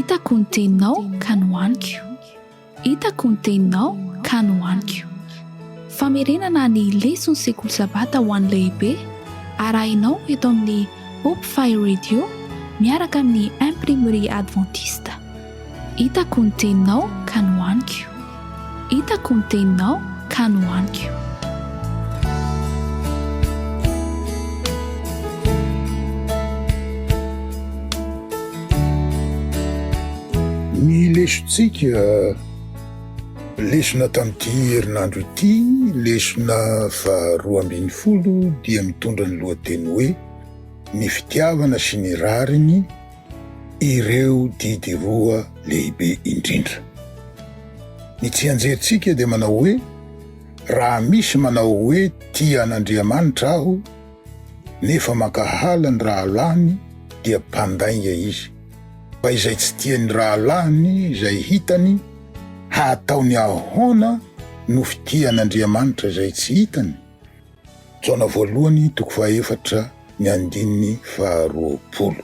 Hitako ny teninao ka nohaniko. Hitako ny teninao ka nohaniko. Famerenana ny leson'ny sekoly sabata ho an'ny lehibe arahinao eto amin'ny Hope Fire Radio miaraka amin'ny Imprimerie Adventiste. Hitako ny teninao ka nohaniko. Hitako ny teninao ka nohaniko. Ny lesontsika, lesona tamin'ity herinandro ity, lesona faharoa ambinifolo dia mitondra ny lohateny hoe Ny fitiavana sy ny rariny, ireo didy roa lehibe indrindra. Ny tsianjerintsika dia manao hoe, Raha misy manao hoe tia an'Andriamanitra aho, nefa mankahala ny rahalahiny, dia mpandainga izy. Fa izay tsy tia ny rahalahiny izay hitany, hataony ahoana no fitia an'Andriamanitra izay tsy hitany? Jaona voalohany toko fahaefatra ny andininy faharoapolo.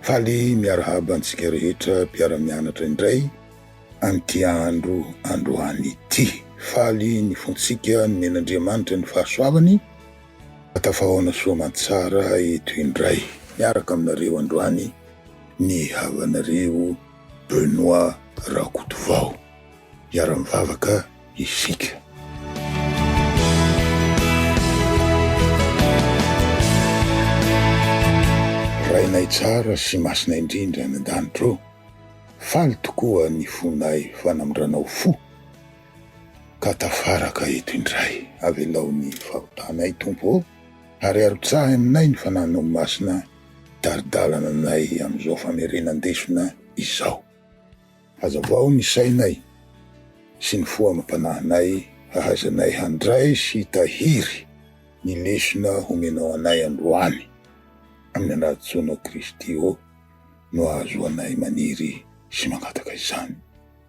Faly miarahaba antsika rehetra mpiara-mianatra indray amin'ity andro androany ity. Faly ny fontsika nomen'Andriamanitra ny fahasoavany fa tafahaona soa aman-tsara eto indray miaraka aminareo androany ny havanareo Benoît Rakotovao. Hiara-mivavaka isika. Rainay tsara sy masina indrindra any an-danitra ô, faly tokoa ny fonay fa namindranao fo ka tafaraka eto indray. Avelao ny fahotanay Tompo ô, ary arotsahy aminay ny Fanahinao Masina hitari-dalana anay amin'izao famerenan-desona izao. Hazavao ny sainay sy ny fo amam-panahinay hahaizanay handray sy hitahiry ny lesona homenao anay androany. Amin'ny anaran-tsoanao Kristy ô no ahazoanay maniry sy mangataka izany.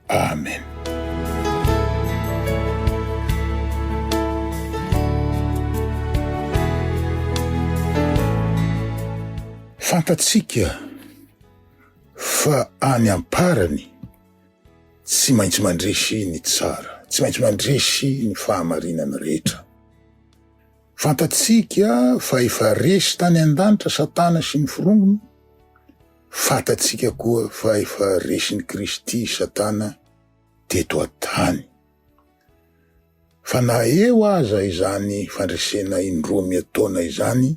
Amen. Fantatsika Fa any am-parany, tsy maintsy mandresy ny tsara, tsy maintsy mandresy ny fahamarinana rehetra. Fantatsika fa efa resy tany an-danitra Satana sy ny forongony, fantatsika koa fa efa resin'i Kristy Satana teto an-tany. Fa na eo aza izany fandresena indroa miataona izany,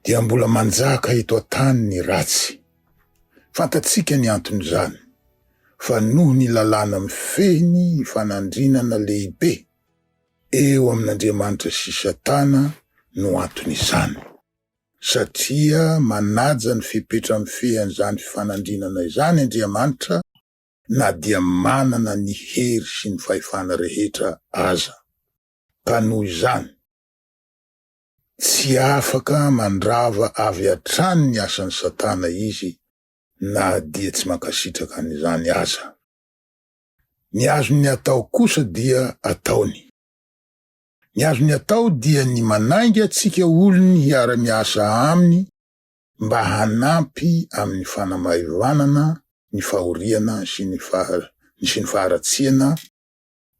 dia mbola manjaka eto an-tany ny ratsy. Fantatsika ny anton'izany, fa noho ny lalàna mifehy ny ifanandrinana lehibe eo amin'Andriamanitra sy Satana no anton'izany. Satria manaja ny fepetra mifehy an'izany fifanandrinana izany Andriamanitra na dia manana ny hery sy ny fahefana rehetra aza. Ka noho izany, Tsy afaka mandrava avy hatrany ny asan'i Satana izy na dia tsy mankasitraka an'izany aza. Ny azony atao kosa dia ataony. Ny azony atao dia ny manainga antsika olony hiara-miasa aminy mba hanampy amin'ny fanamaivanana ny fahoriana sy ny sy ny faharatsiana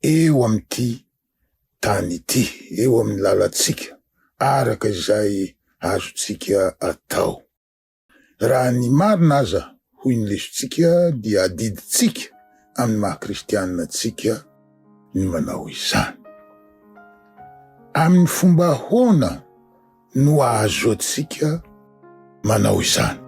eo amin'ity tany ity, eo amin'ny lalantsika, araka izay azontsika atao. Raha ny marina aza, hoy ny lesontsika, dia adidintsika amin'ny maha kristianina antsika ny manao izany. Amin'ny fomba ahoana no ahazoantsika manao izany.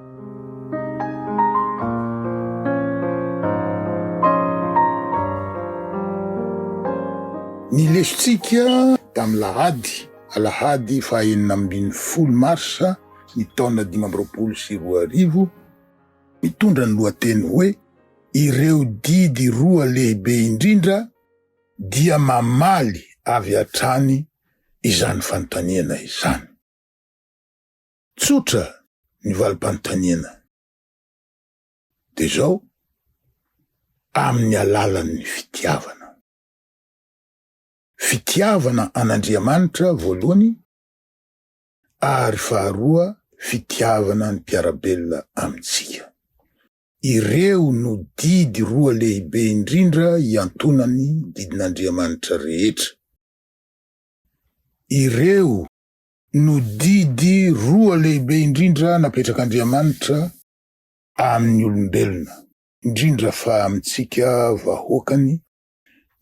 Ny lesontsika tamin'ny lahady, alahady faha 16 marsa ny taona 2025, mitondra ny lohateny hoe Ireo didy roa lehibe indrindra dia mamaly avy hatrany izany fanontaniana izany. Tsotra ny valim-panontaniana dia izao, amin'ny alalan'ny fitiavana. Fitiavana an'Andriamanitra voalohany ary faharoa fitiavana ny mpiara-belona amintsika. Ireo no didy roa lehibe indrindra iantonan'ny didin'Andriamanitra rehetra. Ireo no didy roa lehibe indrindra napetrak'Andriamanitra amin'ny olombelona, indrindra fa amintsika vahoakany,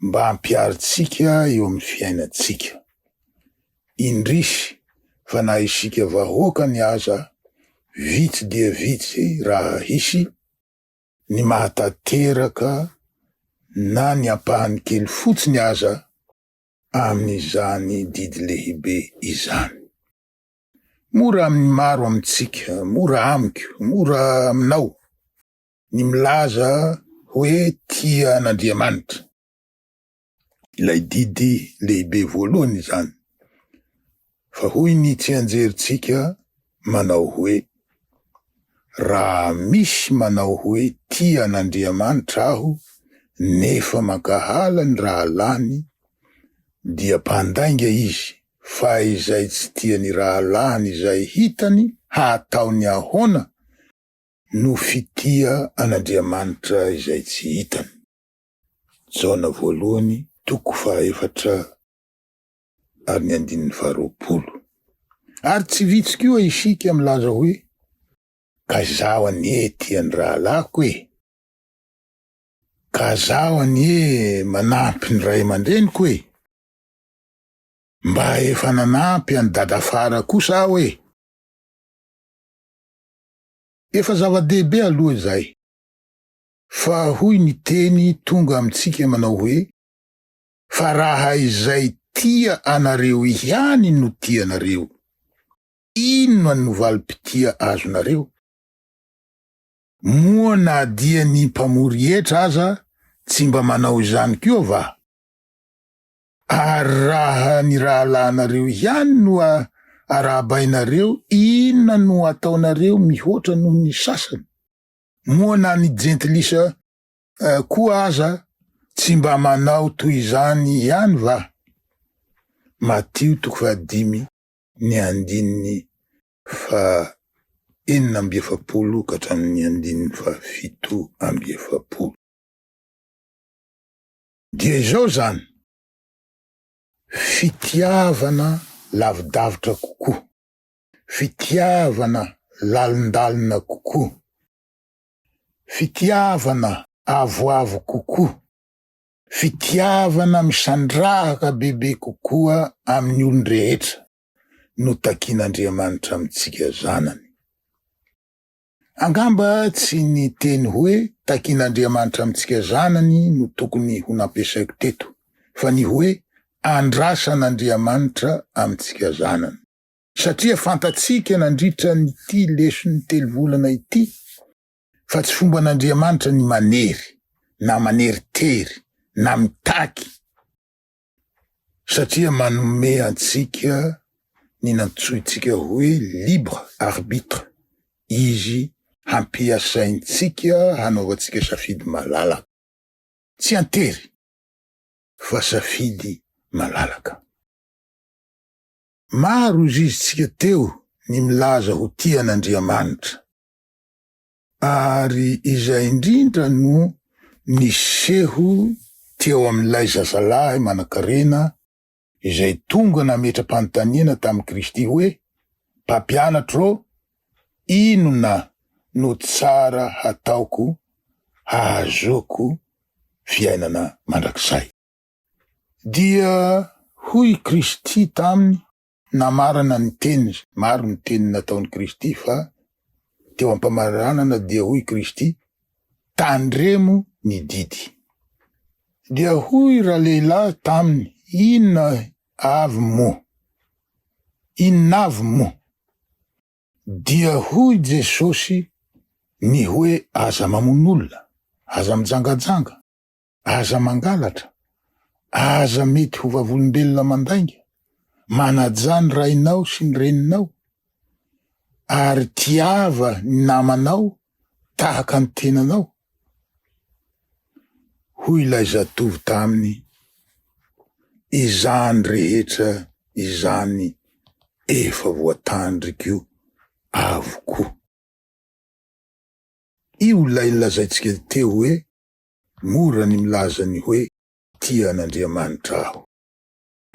mba hampiharintsika eo amin'ny fiainantsika. Indrisy fa na isika vahoakany aza vitsy dia vitsy raha hisy ny mahatanteraka na ny ampahany kely fotsiny aza amin'izany didy lehibe izany. Mora amin'ny maro amintsika, mora amiko, mora aminao ny milaza hoe tia an'Andriamanitra. Ilay didy lehibe voalohany izany. Fa hoy ny tsianjerintsika manao hoe, Raha misy manao hoe tia an'Andriamanitra aho nefa mankahala ny rahalahiny dia mpandainga izy fa izay tsy tia ny rahalahiny izay hitany hataony ahoana no fitia an'Andriamanitra izay tsy hitany. Jaona voalohany toko fahaefatra ary ny andininy faharoapolo. Ary tsy vitsy koa isika milaza hoe, Ka izaho anie tia ny rahalahiko e! Ka zaho anie manampy ny ray aman-dreniko e! Mba efa nanampy an'i dadafara kosa aho e! Efa zava-dehibe aloha izay, fa hoy ny teny tonga amintsika manao hoe, Fa raha izay tia anareo ihany no tianareo, inona no valim-pitia azonareo? Moa na dia ny mpamory hetra aza tsy mba manao izany koa va? Ary raha ny rahalahinareo ihany no arahabainareo, inona no ataonareo mihoatra noho ny sasany? Moa na ny jentilisa koa aza tsy mba manao toy izany ihany va? Matio toko fahadimy ny andininy faha 46 ka hatramin'ny andininy faha 47. Dia izao izany, fitiavana lavidavitra kokoa, fitiavana lalindalina kokoa, fitiavana avoavo kokoa, fitiavana misandrahaka bebe kokoa amin'ny olon-drehetra no takin'Andriamanitra amintsika zanany. Angamba tsy ny teny hoe takin'Andriamanitra amintsika zanany no tokony ho nampiasaiko teto, fa ny hoe andrasan'Andriamanitra amintsika zanany. Satria fantatsika nandritra an'ity leson'ny telo volana ity fa tsy fomban'Andriamanitra ny manery, na maneritery, na mitaky, satria manome antsika ny nantsointsika hoe libre arbitre Izy hampiasaintsika hanaovantsika safidy malalaka. Tsy an-tery, fa safidy malalaka. Maro izy-tsika teo ny milaza ho tia an'Andriamanitra, ary izay indrindra no niseho teo amin'ilay zazalahy manankarena izay tonga nametra-panontaniana tamin'i Kristy hoe, Mpampianatro ô, inona no tsara hataoko hahazoako fiainana mandrakizay? Dia hoy i Kristy taminy, namarana ny teniny, maro ny teny nataon'i Kristy fa teo am-pamaranana dia hoy Kristy, tandremo ny didy. Dia hoy ralehilahy taminy, inona avy moa? Inona avy moa? Dia hoy Jesosy ny hoe aza mamono olona, aza mijangajanga, Aza mangalatra, aza mety ho vavolombelona mandainga, manajà ny rainao sy ny reninao, ary tiava ny namanao tahaka ny tenanao. Hoy ilay zatovo taminy, Izany rehetra izany efa voatandriko avokoa. Io ilay nolazaintsika teo hoe mora ny milaza ny hoe tia an'Andriamanitra aho,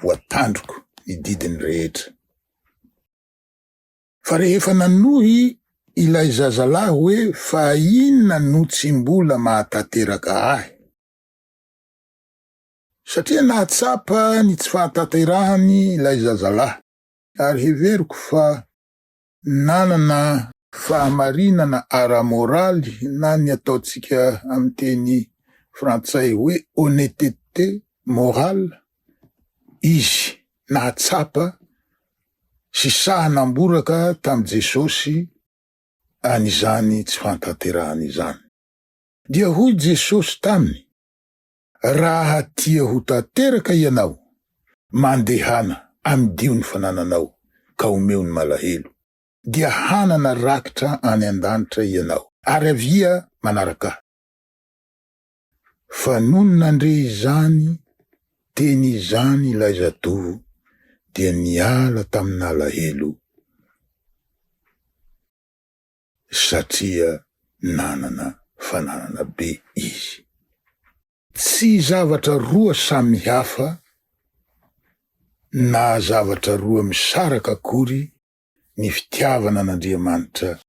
voatandriko ny didiny rehetra. Fa rehefa nanohy ilay zazalahy hoe fa inona no tsy mbola mahatanteraka ahy? Satria nahatsapa ny tsy fahatanterahany ilay zazalahy, ary heveriko fa nanana fahamarinana ara-moraly na ny ataontsika amin'ny teny frantsay hoe honnêteté morale izy, nahatsapa sy sahy namboraka tamin'i Jesosy an'izany tsy fahatanterahany izany. Dia hoy Jesosy taminy, Raha tia ho tanteraka ianao, mandehana, amidio ny fanananao, ka omeo ny malahelo, dia hanana rakitra any an-danitra ianao, ary avia manaraka ahy. Fa nony nandre izany teny izany ilay zatovo, dia niala tamin'alahelo, satria nanana fananana be izy. Tsy zavatra roa samy hafa na zavatra roa misaraka akory ny fitiavana an'Andriamanitra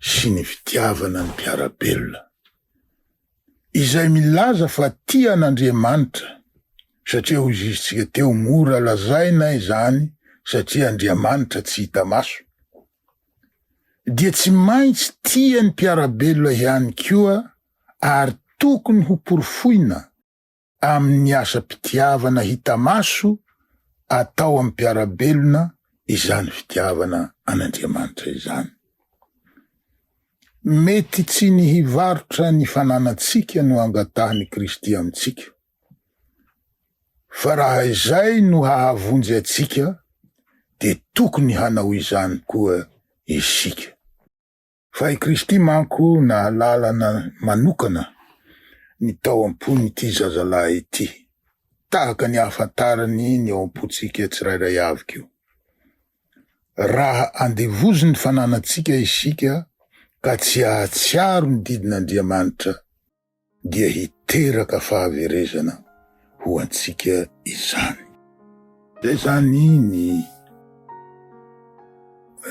sy ny fitiavana ny mpiara-belona. Izay milaza fa tia an'Andriamanitra, satria hoy izy teo mora lazaina izany satria Andriamanitra tsy hita maso, dia tsy maintsy tia ny mpiara-belona ihany koa ary tokony ho porofoina amin'ny asam-pitiavana hita maso atao amin'ny mpiara-belona izany fitiavana an'Andriamanitra izany. Mety tsy ny hivarotra ny fananantsika no angatahin'i Kristy amintsika, fa raha izay no hahavonjy antsika dia tokony hanao izany koa isika. Fa i Kristy manko nahalalana manokana ny tao am-pon'ity zazalahy ity, tahaka ny ahafantarany ny ao am-pontsika tsirairay avy koa. Raha andevozin'ny fananantsika isika ka tsy hahatsiaro ny didin'Andriamanitra, dia hiteraka fahaverezana ho antsika izany. Izay izany ny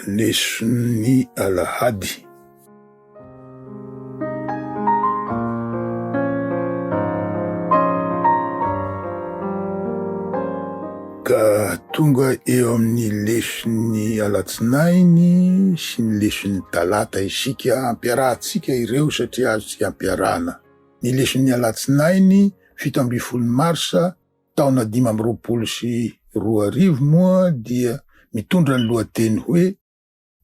leson'ny alahady. Ka tonga eo amin'ny leson'ny alatsinainy sy ny leson'ny talata isika, ampiarahantsika ireo satria azontsika ampiarahana. Ny leson'ny alatsinainy 17 marsa taona 2025 moa dia mitondra ny lohateny hoe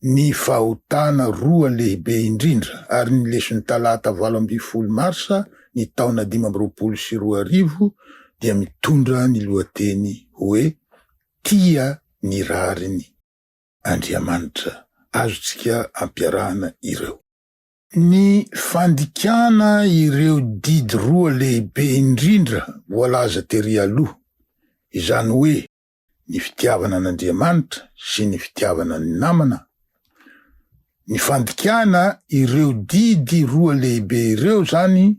ny fahotana roa lehibe indrindra ary ny leson'ny talata 18 marsa ny taona 2025 dia mitondra ny lohateny hoe tia ny rariny Andriamanitra. Azontsika ampiarahana ireo. Ny fandikana ireo didy roa lehibe indrindra voalaza tery aloha, izany hoe ny fitiavana an'Andriamanitra sy ny fitiavana ny namana, ny fandikana ireo didy roa lehibe ireo izany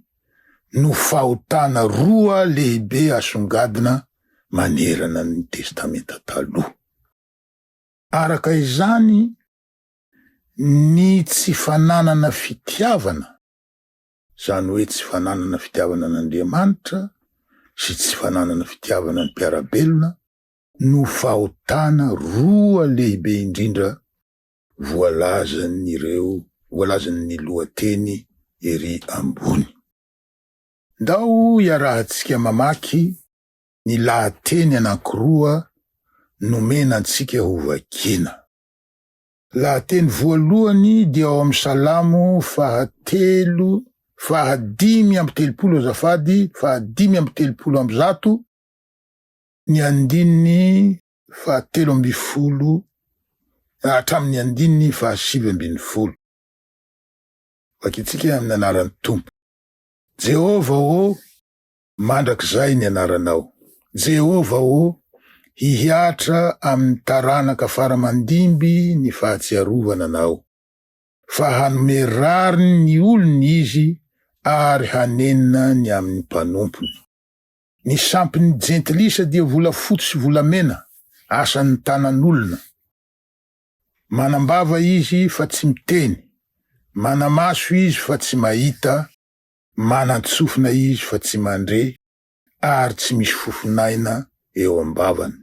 no fahotana roa lehibe asongadina manerana ny Testamenta Taloha. Araka izany, ny tsy fananana fitiavana, izany hoe tsy fananana fitiavana an'Andriamanitra sy tsy fananana fitiavana ny mpiara-belona, no fahotana roa lehibe indrindra voalazan'ireo voalazan'ny lohateny ery ambony. Ndao iarahantsika mamaky ny lahateny anankiroa nomena antsika hovakiana. Lahateny voalohany dia ao amin'ny Salamo fahatelo, fahadimy amby telopolo azafady, fahadimy amby telopolo amby zato, ny andininy fahatelo ambin'ny folo hatramin'ny andininy fahasivy ambin'ny folo. Vakintsika amin'ny anaran'ny Tompo. Jehovah ô, mandrakizay ny anaranao. Jehovah ô, hihatra amin'ny taranaka fara aman-dimby ny fahatsiarovana anao. Fa hanome rariny ny olony izy ary hanenina ny amin'ny mpanompony. Ny sampin'ny jentilisa dia volafotsy sy volamena, asan'ny tanan'olona. Manam-bava izy fa tsy miteny, mana-maso izy fa tsy mahita, manan-tsofina izy fa tsy mandre, ary tsy misy fofon'aina eo am-bavany.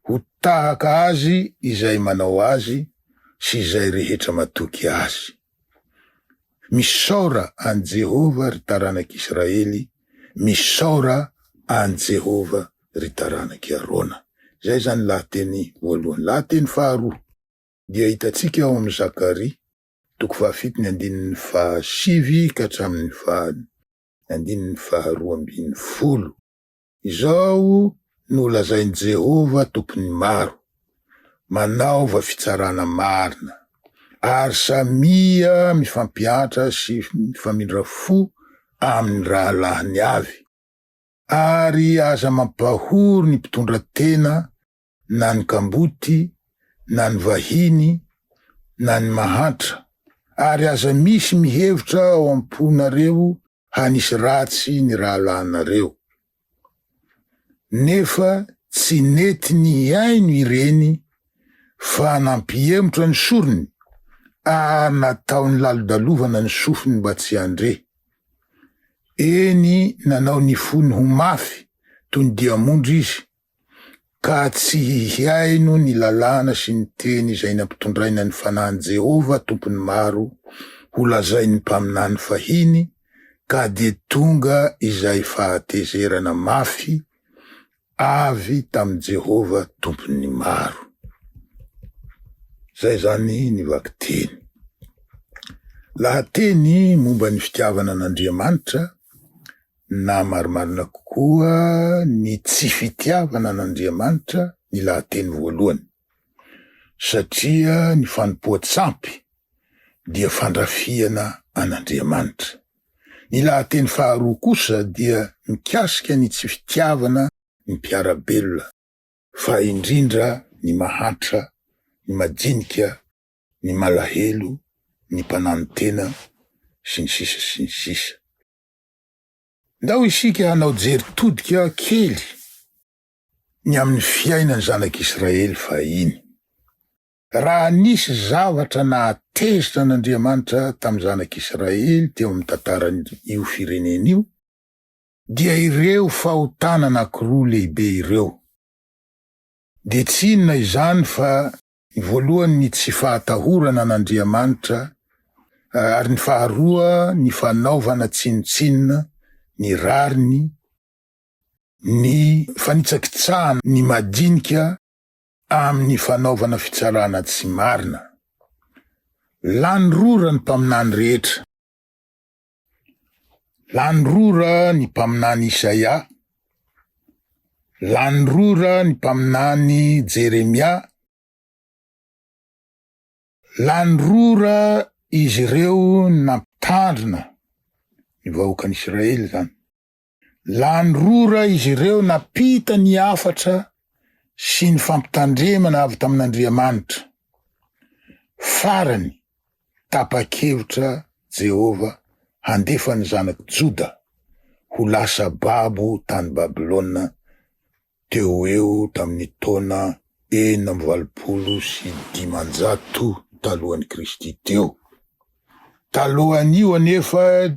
Ho tahaka azy izay manao azy sy izay rehetra matoky azy. Misaora an'i Jehovah, ry taranak'Israely, misaora an'i Jehovah, ry taranak'i Arona. Izay izany lahateny voalohany. Lahateny faharoa dia hitantsika ao amin'ny Zakaria, toko fahafito ny andininy fahasivy ka hatramin'ny faha andininy faharoa ambin'ny folo. Izao no lazain'i Jehovah Tompon'ny maro, Manaova fitsarana marina, ary samia mifampiantra sy mifamindra fo amin'ny rahalahiny avy, ary aza mampahory ny mpitondra tena na ny kamboty na ny vahiny na ny mahantra, ary aza misy mihevitra ao am-ponareo hanisy ratsy ny rahalahinareo. Nefa tsy nety nihaino ireny fa nampihemotra ny sorony ary nataony lalodalovana ny sofiny mba tsy handre. Eny, nanao ny fony ho mafy toy ny diamondra izy ka tsy hihaino ny lalàna sy ny teny izay nampitondraina ny Fanahin'i Jehovah Tompon'ny maro holazain'ny mpaminany fahiny, ka dia tonga izay fahatezerana mafy avy tamin'i Jehovah Tompon'ny maro. Izay izany ny vakiteny. Lahateny momba ny fitiavana an'Andriamanitra na marimarina kokoa ny tsy fitiavana an'Andriamanitra ny lahateny voalohany, satria ny fanompoan-tsampy dia fandrafihana an'Andriamanitra. Ny lahateny faharoa kosa dia mikasika ny tsy fitiavana ny mpiara-belona, fa indrindra ny mahantra, ny madinika, ny malahelo, ny mpananotena, sy ny sisa sy ny sisa. Ndao isika hanao jery todika kely ny amin'ny fiainan'ny zanak'Israely fahiny. Raha nisy zavatra nahatezitra an'Andriamanitra tamin'ny zanak'Israely teo amin'ny tantaran'io firenena io, dia ireo fahotana anankiroa lehibe ireo. Dia tsy inona izany fa Ny voalohany ny tsy fahatahorana an'Andriamanitra ary ny faharoa ny fanaovana tsinontsinona ny rariny, ny fanitsakitsahana ny madinika amin'ny fanaovana fitsarana tsy marina. Lany rora ny mpaminany rehetra. Lany rora ny mpaminany Isaia, lany rora ny mpaminany Jeremia, lany rora izy ireo nampitandrina ny vahoakan'Israely izany. Lany rora izy ireo nampita ny hafatra sy ny fampitandremana avy tamin'Andriamanitra. Farany, tapa-kevitra Jehovah handefa ny zanak'i Joda ho lasa babo tany Babylona teo ho eo tamin'ny taona 586 talohan'i Kristy teo. Talohan'io anefa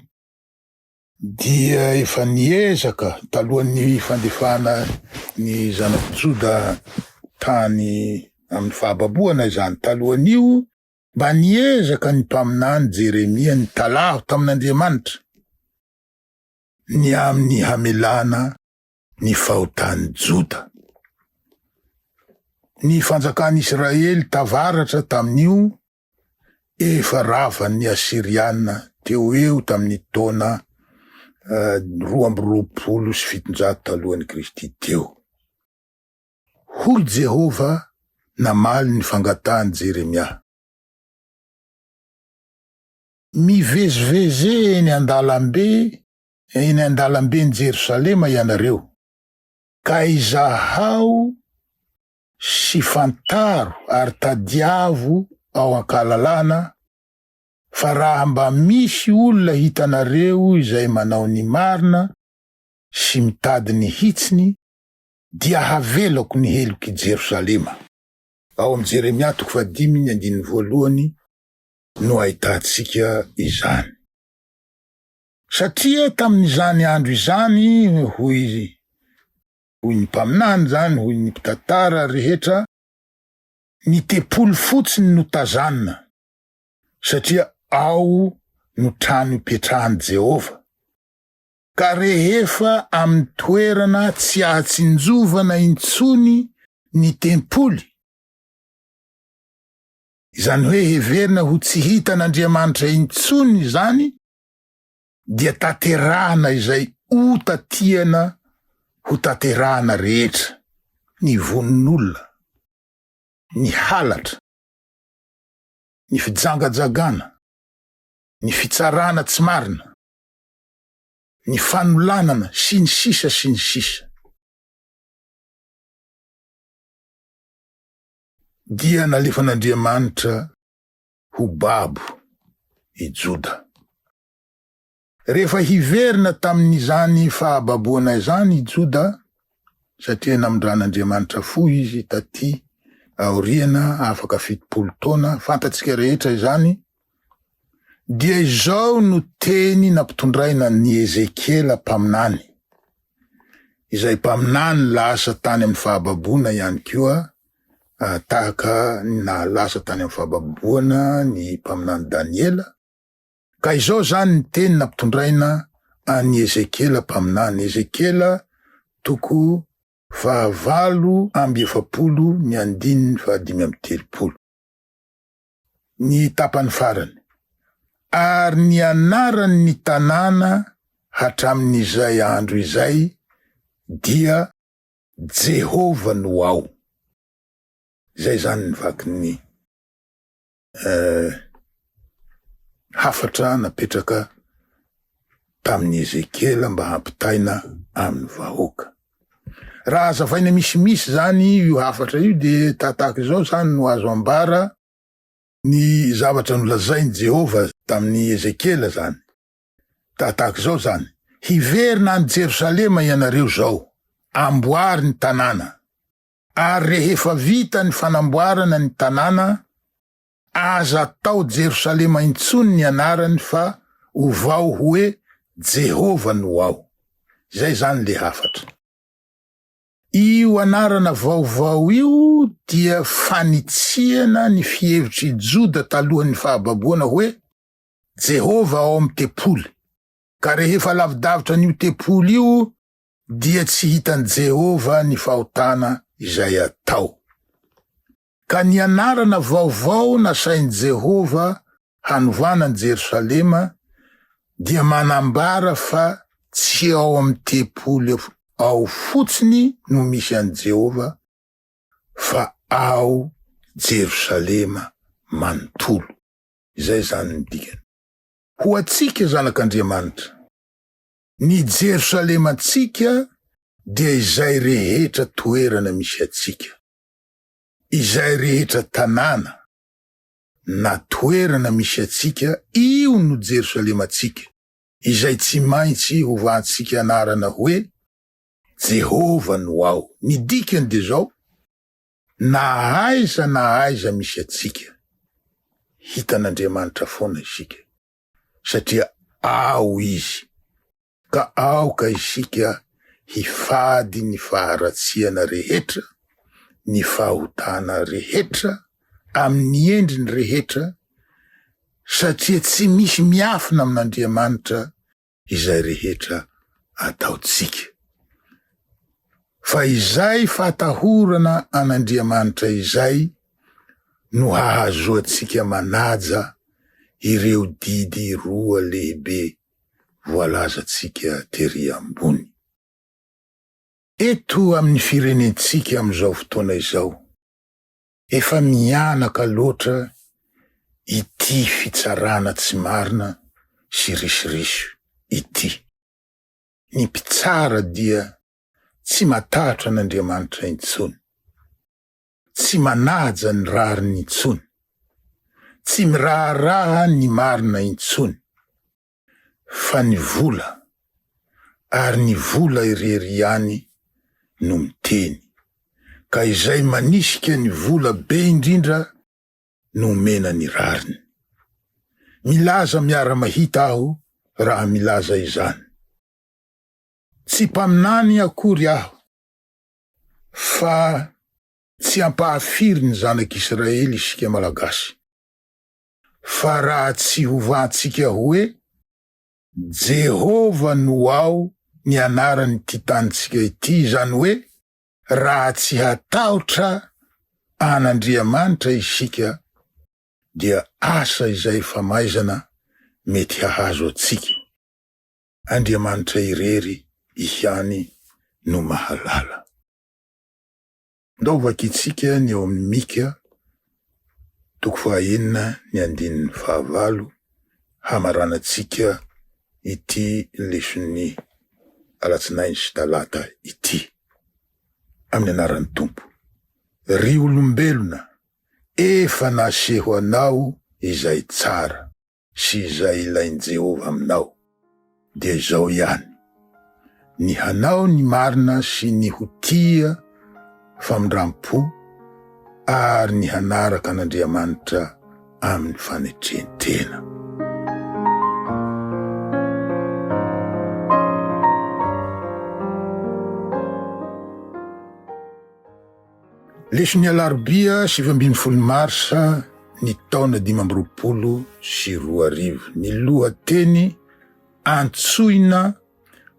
dia efa niezaka talohan'ny fandefana ny zanak'i Joda tany amin'ny fahababoana izany. Talohan'io, mba niezaka ny mpaminany Jeremia nitalaho tamin'Andriamanitra ny amin'ny hamelana ny fahotan'i Joda. Ny fanjakan'Israely tavaratra tamin'io efa ravan'ny Asyriana teo ho eo tamin'ny taona 722 talohan'i Kristy teo. Hoy Jehovah namaly ny fangatahan'i Jeremia, Mivezivezy eny an-dalambe eny an-dalamben'i Jerosalema ianareo, ka izahao sy fantaro ary tadiavo ao an-kalalahana. Fa raha mba misy olona hitanareo izay manao ny marina sy mitady ny hitsiny, dia havelako ny helok'i Jerosalema. Ao amin'i Jeremia toko fahadimy ny andininy voalohany no ahitantsika izany. Satria tamin'izany andro izany, hoy hoy ny mpaminany izany, hoy ny mpitantara rehetra, ny tempoly fotsiny no tazanina, satria ao no trano ipetrahan'i Jehovah. Ka rehefa amin'ny toerana tsy ahatsinjovana intsony ny tempoly, izany hoe heverina ho tsy hitan'Andriamanitra intsony izany, dia tanterahana izay ota tiana ho tanterahana rehetra, ny vonon'olona, ny halatra, ny fijangajagana, ny fitsarana tsy marina, ny fanolanana, sy ny sisa sy ny sisa. Dia nalefan'Andriamanitra ho babo i Joda. Rehefa hiverina tamin'izany fahababoana izany i Joda, satria namindran'Andriamanitra fo izy taty aoriana afaka 70 taona, fantatsika rehetra izany, dia izao no teny nampitondraina an'i Ezekiela mpaminany, izay mpaminany lasa tany amin'ny fahababoana ihany koa, tahaka ny nahalasa tany amin'ny fahababoana ny mpaminany Daniela. Ka izao izany ny teny nampitondraina an'i Ezekiela mpaminany, Ezekiela toko fahavalo amby efapolo ny andininy fahadimy amby telopolo. Ny tapany farany. Ary ny anaran' ny tanàna hatramin' izay andro izay dia Jehovah no ao. Izay izany ny vakin'ny hafatra napetraka tamin'i Ezekiela mba hampitaina amin'ny vahoaka. Raha hazavaina misimisy izany io hafatra io dia tahatahaka izao izany no azo ambara ny zavatra nolazain'i Jehovah tamin'i Ezekiela izany. Tahatahaka izao izany, Hiverina any Jerosalema ianareo izao, amboary ny tanàna. Ary rehefa vita ny fanamboarana ny tanàna, aza atao Jerosalema intsony ny anarany fa ovao hoe Jehovah no ao. Izay izany le hafatra. Io anarana vaovao io dia fanitsiana ny fihevitr'i Joda talohan'ny fahababoana hoe Jehovah ao amin'ny tempoly. Ka rehefa lavidavitra an'io tempoly io dia tsy hitan'i Jehovah ny fahotana izay atao. Ka ny anarana vaovao nasain'i Jehovah hanovana an'i Jerosalema dia manambara fa tsy ao amin'ny tempoly ao fotsiny no misy an'i Jehovah fa ao Jerosalema manontolo. Izay izany ny dikany. Ho antsika zanak'Andriamanitra, ny Jerosalemantsika dia izay rehetra toerana misy antsika, izay rehetra tanàna na toerana misy antsika, io no Jerosalemantsika, izay tsy maintsy hovantsika anarana hoe Jehovah no ao. Ny dikany dia izao, na aiza na aiza misy antsika, hitan'Andriamanitra foana isika, satria ao Izy. Ka aoka isika hifady ny faharatsiana rehetra, ny fahotana rehetra, amin'ny endriny rehetra, satria tsy misy miafina amin'Andriamanitra izay rehetra ataontsika. Fa izay fahatahorana an'Andriamanitra izay no hahazoantsika manaja ireo didy roa lehibe voalazantsika tery ambony. Eto amin'ny firenentsika amin'izao fotoana izao, efa mihanaka loatra ity fitsarana tsy marina sy risoriso ity. Ny mpitsara dia tsy matahotra an'Andriamanitra intsony, tsy manaja ny rariny intsony. Tsy miraharaha ny marina intsony fa ny vola ary ny vola irery ihany no miteny ka izay manisika ny vola be indrindra no omena ny rariny. Milaza miara-mahita aho raha milaza izany. Tsy mpaminany akory aho fa tsy ampahafiry ny zanak'Israely isika Malagasy fa raha tsy hovantsika hoe Jehovah no ao ny anaran'ity tanintsika ity izany hoe raha tsy hatahotra an'Andriamanitra isika dia asa izay famaizana mety hahazo antsika. Andriamanitra irery ihany no mahalala. Ndao vakintsika ny ao amin'ny Mika toko fahaenina ny andininy fahavalo hamaranantsika ity leson'ny alatsinainy sy talata ity. Amin'ny anaran'ny Tompo. Ry olombelona, efa naseho anao izay tsara. sy izay ilain'i Jehovah aminao, dia izao ihany, ny hanao ny marina sy ny ho tia famindram-po ary ny hanaraka an'Andriamanitra amin'ny fanetren-tena. Leson'ny alarobia 19 marsa ny taona 2025 ny lohateny Antsoina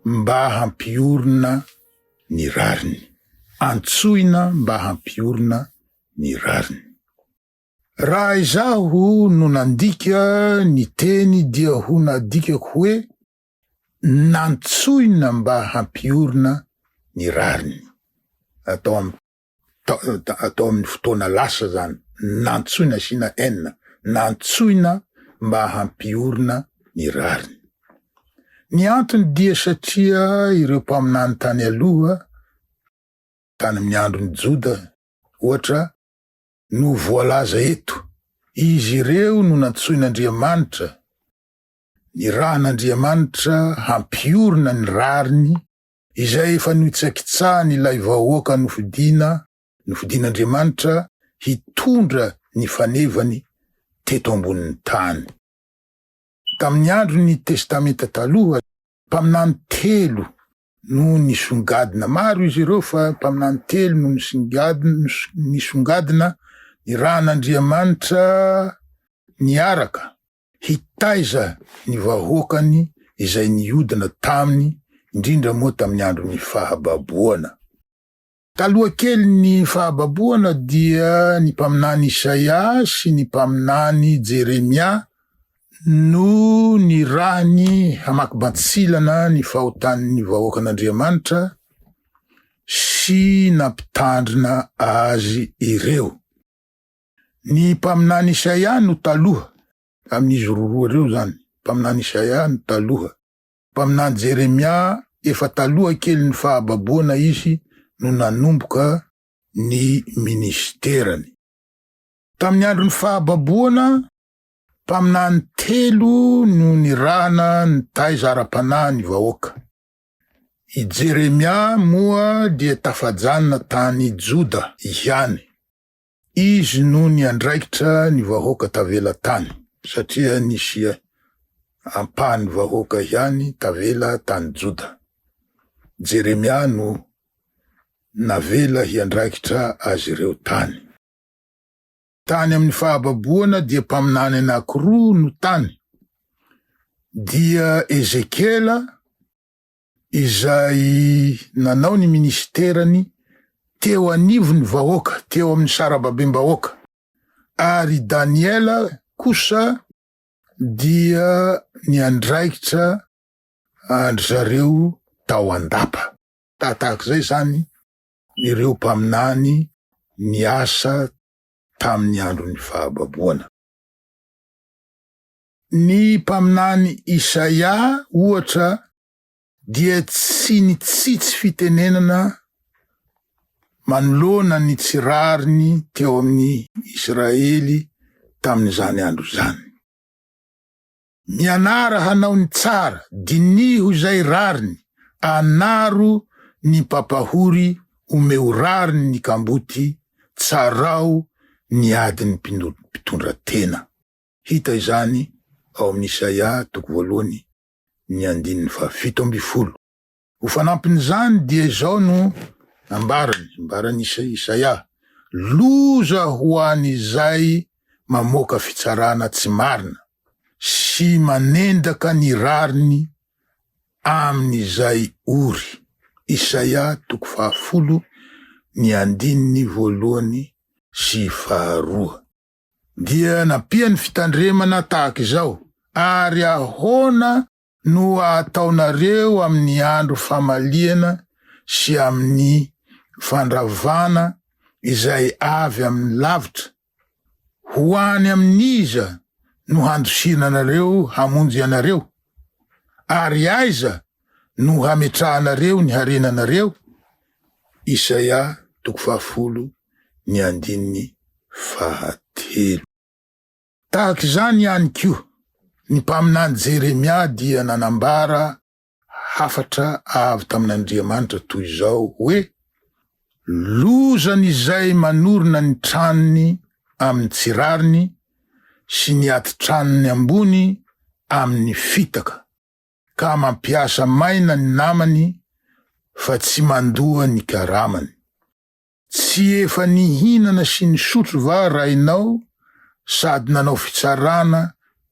mba hampiorina ny rariny. Antsoina mba hampiorina ny rariny. Raha izaho no nandika ny teny dia ho nadikako hoe nantsoina mba hampiorina ny rariny. Atao am atao amin'ny fotoana lasa zany, nantsoina asiana N, nantsoina mba hampiorina ny rariny. Ny antony dia satria ireo mpaminany tany aloha, tany amin'ny andron'i Joda ohatra, no voalaza eto, izy ireo no nantsoin'Andriamanitra Nirahan'Andriamanitra hampiorina ny rariny izay efa nohitsakitsahany ilay vahoaka nofidina, nofidin'Andriamanitra hitondra ny fanevany teto ambonin'ny tany. Tamin'ny andron'ny Testamenta Taloha, mpaminany telo no nisongadina. Maro izy ireo fa mpaminany telo no nisongadina nirahan'Andriamanitra niaraka hitaiza ny vahoakany izay niodina taminy, indrindra moa tamin'ny andron'ny fahababoana. Taloha kelin'ny fahababoana dia ny mpaminany Isaia sy ny mpaminany Jeremia no nirahiny hamaky bantsilana ny fahotan'ny vahoakan'Andriamanitra sy nampitandrina azy ireo. Ny mpaminany Isaia no taloha, amin'izy roroa ireo izany, mpaminany Isaia no taloha. Mpaminany Jeremia efa taloha kelin'ny fahababoana izy no nanomboka ny ministerany. Tamin'ny andron'ny fahababoana, mpaminany telo no nirahana nitaiza ara-panahy ny vahoaka. I Jeremia moa dia tafajanona tany Joda ihany. Izy no niandraikitra ny vahoaka tavela tany, satria nisy ampahan'ny vahoaka ihany tavela tany Joda. Jeremia no navela hiandraikitra azy ireo tany. Tany amin'ny fahababoana dia mpaminany anankiroa no tany, dia Ezekiela izay nanao ny minisiterany teo anivon'ny vahoaka, teo amin'ny sarababem-bahoaka, ary Daniela kosa dia niandraikitra an-dry zareo tao an-dapa. Tahatahak'izay izany ireo mpaminany niasa tamin'ny andron'ny fahababoana. Ny mpaminany Isaia, ohatra, dia tsy nitsitsy fitenenana manoloana ny tsy rariny teo amin'ny Isiraely tamin'izany andro izany. Mianara hanao ny tsara, diniho izay rariny, anaro ny mpampahory, omeo rariny ny kamboty, tsarao ny adin'ny mpitondra tena. Hita izany ao amin'ny Isaia toko voalohany ny andininy fahafito ambin'ny folo. Ho fanampin'izany dia izao no ambarany, ambaran'i Isaia, Loza ho an'izay mamoaka fitsarana tsy marina sy manendaka ny rariny amin'izay ory. Isaia toko fahafolo ny andininy voalohany sy faharoa. Dia nampiany fitandremana tahaka izao, Ary ahoana no ataonareo amin'ny andro famaliana sy amin'ny fandravana izay avy amin'ny lavitra? Ho any amin'iza no handosiranareo hamonjy anareo? Ary aiza no hametrahanareo ny harenanareo? Isaia toko fahafolo ny andininy fahatelo. Tahaka izany ihany koa, ny mpaminany Jeremia dia nanambara hafatra avy tamin'Andriamanitra toy izao hoe, Lozan'izay manorina ny tranony amin'ny tsy rariny sy ny ati-tranony ambony amin'ny fitaka, ka mampiasa maina ny namany fa tsy mandoa ny karamany. Tsy efa nihinana sy nisotro va rainao sady nanao fitsarana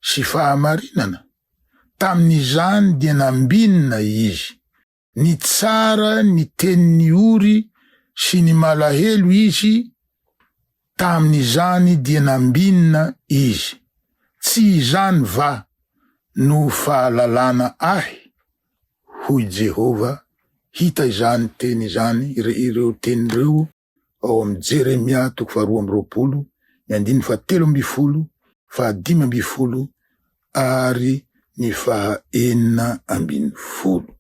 sy fahamarinana? Tamin'izany dia nambinina izy. Nitsara ny tenin'ny ory sy ny malahelo izy, tamin'izany dia nambinina izy. Tsy izany va no fahalalana ahy? Hoy Jehovah, hita izany teny izany, ireo teny ireo ao amin'ny Jeremia toko faharoa amby roapolo, ny andininy fahatelo ambin'ny folo, fahadimy ambin'ny folo ary ny fahaenina ambin'ny folo.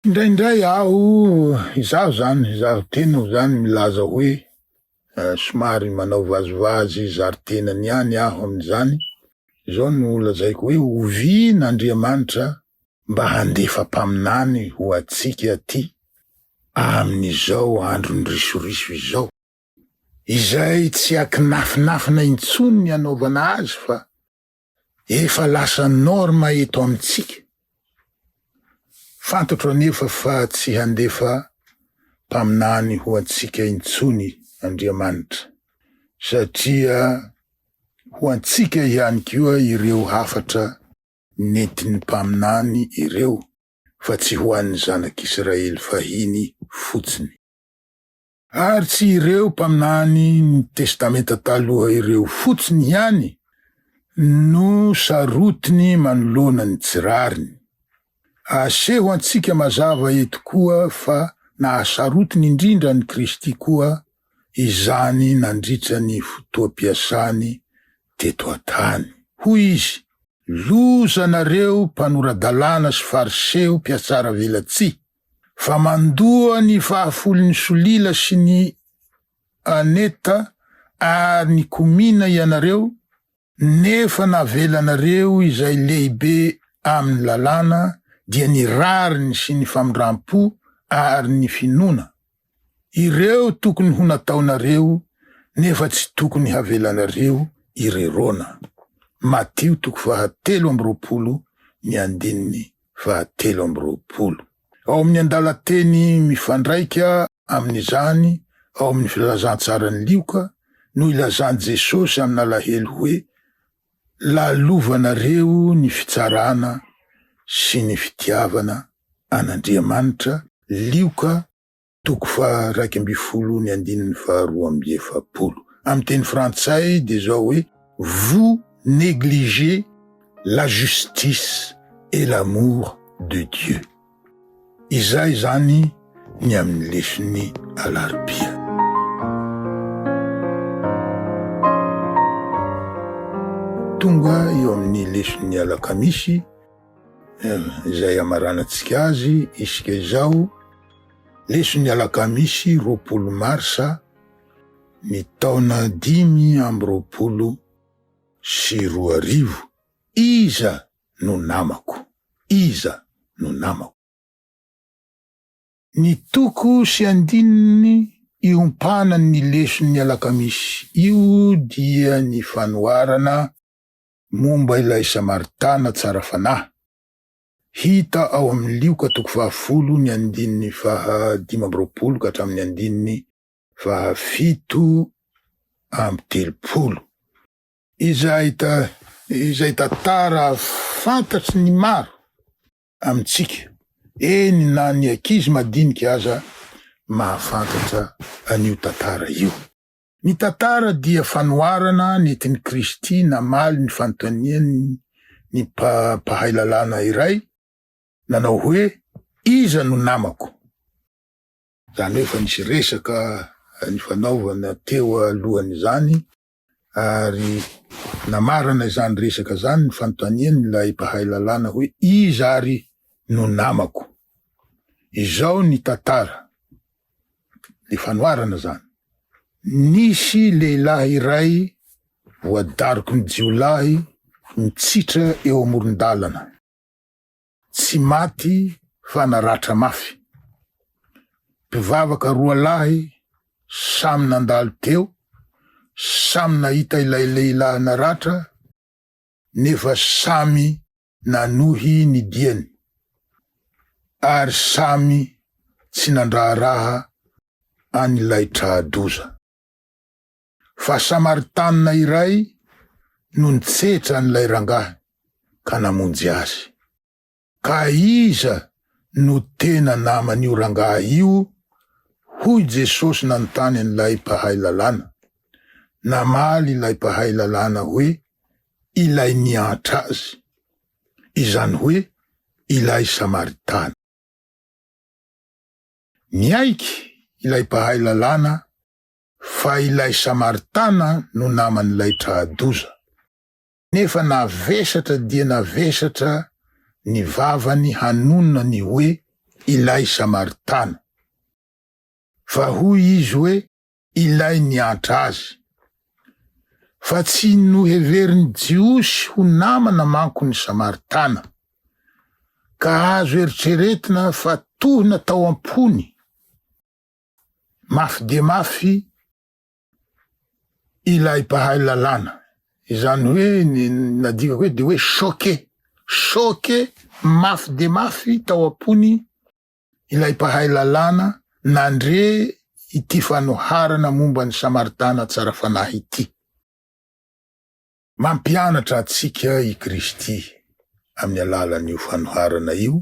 Indraindray aho, izaho izany, izaho tena izany milaza hoe somary manao vazivazy zary tenany ihany aho amin'izany, izao no lazaiko hoe oviana Andriamanitra mba handefa mpaminany ho antsika aty amin'izao andron'ny risoriso izao, izay tsy akinafinafina intsony ny anaovana azy fa efa lasa norme eto amintsika. Fantatro anefa fa tsy handefa mpaminany ho antsika intsony Andriamanitra, satria ho antsika ihany koa ireo hafatra nentin'ny mpaminany ireo fa tsy ho an'ny zanak'Israely fahiny fotsiny. Ary tsy ireo mpaminany ny Testamenta Taloha ireo fotsiny ihany no sarotiny manoloana ny tsy rariny. Aseho antsika mazava eto koa fa nahasarotiny indrindra an'i Kristy koa izany nandritra ny fotoam-piasany teto an-tany. Hoy izy, Loza nareo mpanora-dalàna sy fariseo mpiatsara velatsihy, fa mandoa ny fahafolon'ny solila sy ny aneta ary ny komina ianareo, nefa navelanareo izay lehibe amin'ny lalàna, dia ny rariny sy ny famindram-po ary ny finoana. Ireo tokony ho nataonareo nefa tsy tokony havelanareo irerona. Matio toko faha 23 ny andininy faha 23. Ao amin'ny andalan-teny mifandraika amin'izany ao amin'ny Filazantsaran'i Lioka no ilazan'i Jesosy amin'alahelo hoe, Lalovanareo ny fitsarana sy ny fitiavana an'Andriamanitra, Lioka toko faha-11 ny andininy faha-42. Amin'ny teny frantsay dia izao hoe, Vous négligez la justice et l'amour de Dieu. Izay izany ny amin'ny leson'ny alarobia. Tonga eo amin'ny leson'ny alakamisy izay hamaranantsika azy isika izao, leson'ny alakamisy 20 marsa ny taona 2025. 2000, Iza no namako? Iza no namako? Ny toko sy andininy iompanan'ny leson'ny alakamisy io dia ny fanoharana momba ilay Samaritana tsara fanahy, hita ao amin'ny Lioka toko fahafolo ny andininy faha 25 ka hatramin'ny andininy faha 37. Izay izay tantara fantatry ny maro amintsika, eny na ny ankizy madinika aza mahafantatra an'io tantara io. Ny tantara dia fanoharana nentin'i Kristy namaly ny fanontanian'ny mpahay lalàna iray nanao hoe, Iza no namako? Izany hoe efa nisy resaka nifanaovana teo alohan'izany ary namarana izany resaka izany ny fanontaniany ilay mpahay lalàna hoe iza ary no namako? Izao ny tantara, le fanoharana izany. Nisy lehilahy iray voadaroky ny jiolahy mitsitra eo amoron-dalana. Tsy maty fa naratra mafy. Mpivavaka roa lahy samy nandalo teo, samy nahita ilay lehilahy naratra nefa samy nanohy ny diany ary samy tsy nandraharaha an'ilay tra-doza. Fa Samaritanina iray no nitsetra an'ilay rangahy ka namonjy azy. Ka iza no tena naman'io rangahy io? hoy Jesosy nanontany an'ilay mpahay lalàna. Namaly ilay mpahay lalàna hoe, Ilay niantra azy, izany hoe ilay Samaritana. Niaiky ilay mpahay lalàna fa ilay Samaritana no naman'ilay tra-doza. Nefa navesatra dia navesatra ny vavany hanonona ny hoe ilay Samaritana. Fa hoy izy hoe ilay niantra azy. Fa tsy noheverin'ny Jiosy ho namana manko ny Samaritana. Ka azo eritreretina fa tohina tao am-pony Mafy dia mafy ilay mpahay lalàna, izany hoe ny nadikako hoe dia hoe choqué, choqué mafy dia mafy tao am-pony ilay mpahay lalàna nandre ity fanoharana momba ny Samaritana tsara fanahy ity. Mampianatra antsika i Kristy amin'ny alalan'io fanoharana io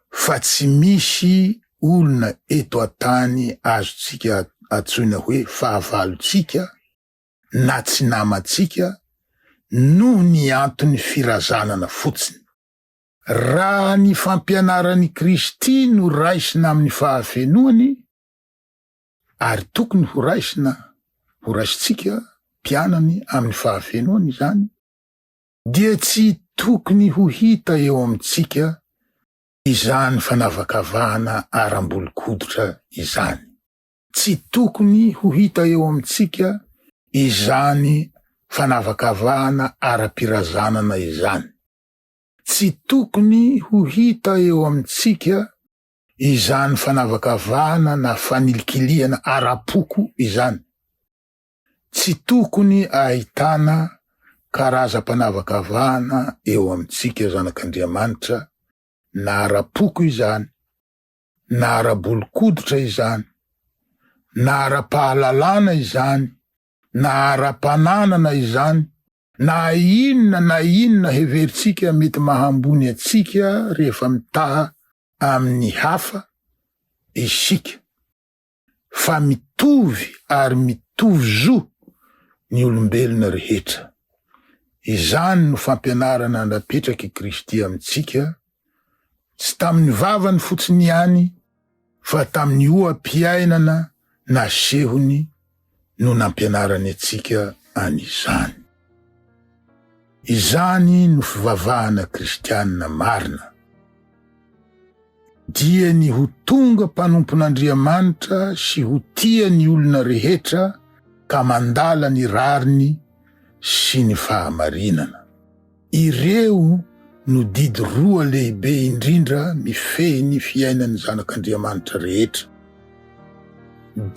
fa tsy misy olona eto an-tany azontsika antsoina hoe fahavalontsika na tsy namantsika noho ny antony firazanana fotsiny. Raha ny fampianaran'i Kristy no raisina amin'ny fahafenoany, ary tokony ho raisina, ho raisintsika mpianany amin'ny fahafenoany izany, dia tsy tokony ho hita eo amintsika izany fanavakavahana ara-bolon-koditra izany. Tsy tokony ho hita eo amintsika izany fanavakavahana ara-pirazanana izany. Tsy tokony ho hita eo amintsika izany fanavakavahana na fanilikilihana ara-poko izany. Tsy tokony ahitana karazam-panavakavahana eo amintsika zanak'Andriamanitra na ara-poko izany, na ara-bolon-koditra izany, na ara-pahalalana izany, na ara-pananana izany, na inona na inona heverintsika mety maha ambony antsika rehefa mitaha amin'ny hafa isika, fa mitovy ary mitovy zo ny olombelona rehetra. Izany no fampianarana napetrak'i Kristy amintsika, tsy tamin'ny vavany fotsiny ihany fa tamin'ny oha-piainana nasehony no nampianarany antsika an'izany. Izany no fivavahana kristianina marina. Dia ny ho tonga mpanompon'Andriamanitra sy ho tia ny olona rehetra ka mandala ny rariny. sy ny fahamarinana. Ireo no didy roa lehibe indrindra mifehy ny fiainan'ny zanak'Andriamanitra rehetra.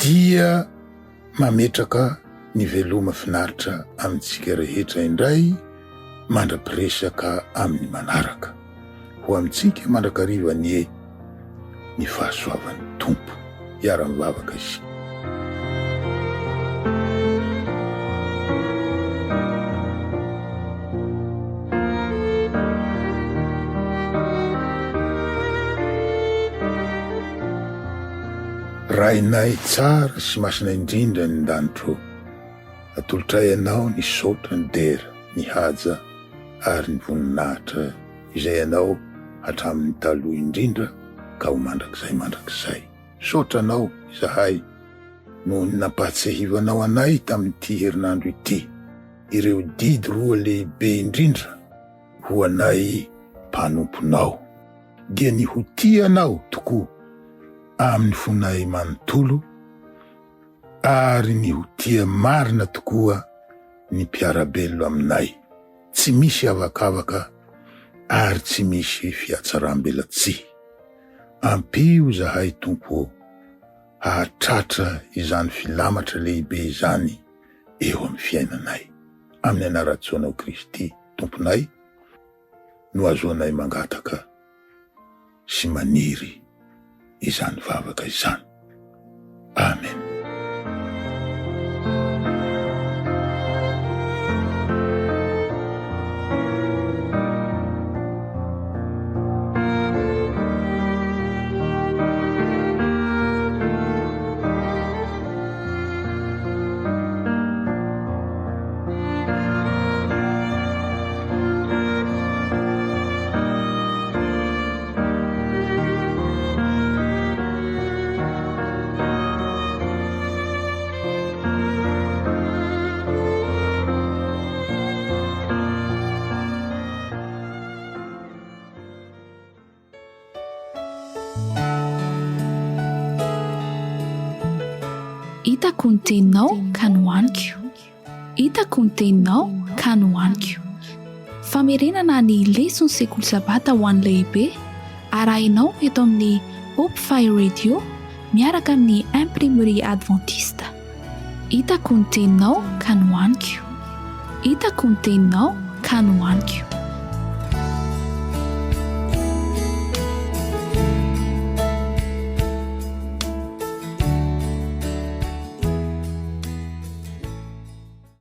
Dia mametraka ny veloma finaritra amintsika rehetra indray mandra-piresaka amin'ny manaraka. Ho amintsika mandrakariva anie ny fahasoavan'ny Tompo. Hiara-mivavaka isika. Rainay tsara sy masina indrindra any an-danitra ô, atolotray Anao ny saotra, ny dera, ny haja ary ny voninahitra izay Anao hatramin'ny taloha indrindra ka ho mandrakizay mandrakizay. Misaotra Anao izahay noho ny nampahatsiahivanao anay tamin'ity herinandro ity ireo didy roa lehibe indrindra ho anay mpanomponao, dia ny ho tia Anao tokoa amin'ny fonay manontolo ary ny ho tia marina tokoa ny mpiara-belona aminay, tsy misy avakavaka ary tsy misy fihatsaram-belatsihy. Ampio izahay, Tompo ô, hahatratra izany filamatra lehibe izany eo amin'ny fiainanay. Amin'ny anaran-tsoanao Kristy Tomponay no azoanay mangataka sy maniry izany vavaka izany. Amen. Hitako ny teninao ka nohaniko. Hitako ny teninao ka nohaniko. Famerenana ny leson'ny sekoly sabata ho an'ny lehibe, arahinao eto amin'ny Hope Fire Radio miaraka amin'ny Imprimerie Adventiste. Hitako ny teninao ka nohaniko. Hitako ny teninao ka nohaniko.